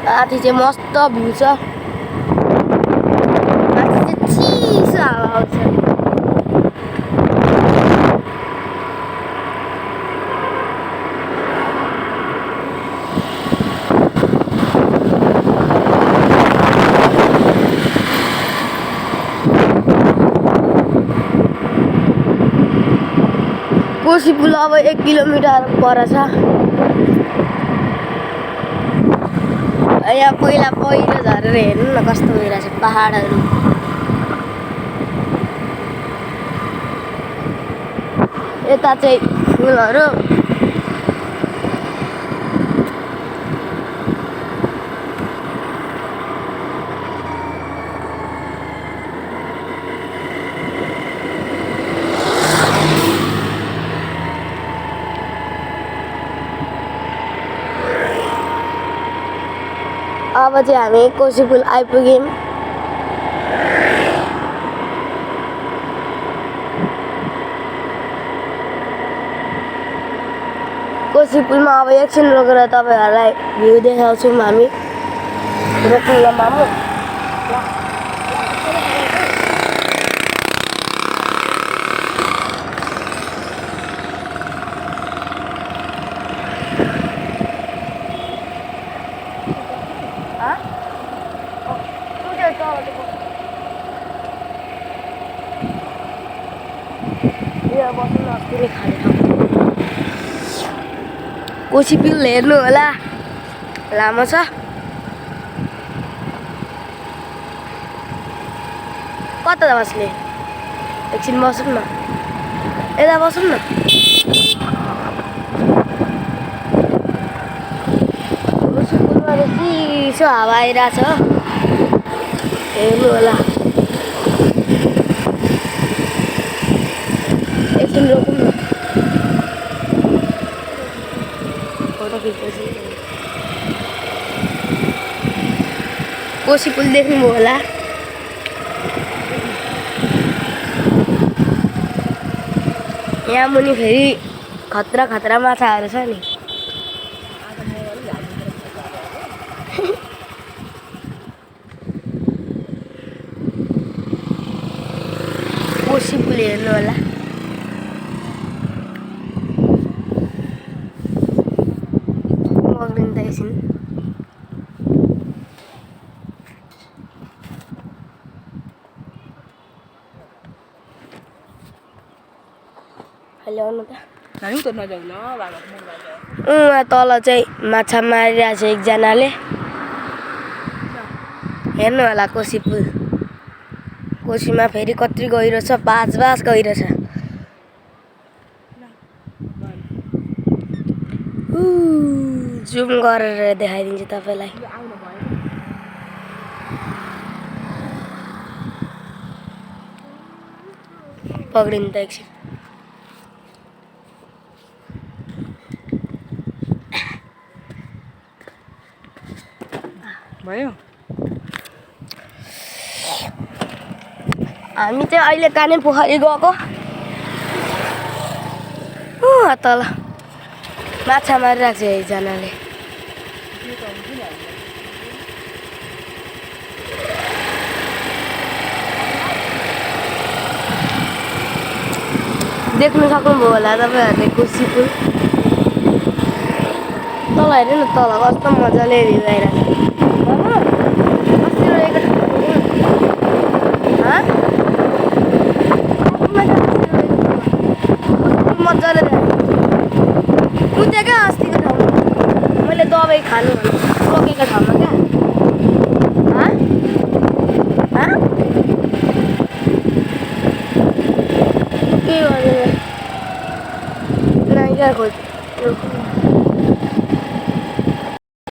माथि चाहिँ मस्त भ्यू छ माथि चाहिँ चिसो हावा आउँछ कोशी पुल अब 1 किलोमिटर पर छ यहाँ पहिला पहिरो झरेर हेर्नु न कस्तो भइरहेछ पहाडहरू यता चाहिँ फुलहरू अब चाहिँ हामी कोशी पुल आइपुग्यौँ कोशी पुलमा अब एकछिन रोकेर तपाईहरुलाई भ्यू देखाउँछौँ हामी रोक्नु ल मामु कोशी पुल हेर्नु होला लामो छ कता बस्ने एकछिन बसौँ न यता बसौँ न कोशी पुलमा चिसो हावा आइरहेछ हेर्नु होला एकछिन रोकौँ न कोशी पुल देख्नुभयो होला यहाँ मुनि फेरि खतरा खतरा माछाहरू छ नि कोशी पुल हेर्नु होला तल चाहिँ माछा मारिरहेछ एकजनाले हेर्नु होला कोशी पुल कोशीमा फेरि कत्रो गहिरो छ 5 बास गहिरो छ जुम गरेर देखाइदिन्छु तपाईलाई पक्रिनु त एकछिन भयो हामी चाहिँ अहिले काने पोखरी गएको तल माछा मारिरहेको छ एकजनाले देख्नु सक्नुभयो होला तपाईहरुले कोशी पुल तल हेर्नु न तल कस्तो मजाले भ्यू आइरहेछ मजाले कुद्यो क्या अस्तिको ठाउँमा मैले दबाई खानु रोकेको ठाउँमा क्या के गर्नु खोज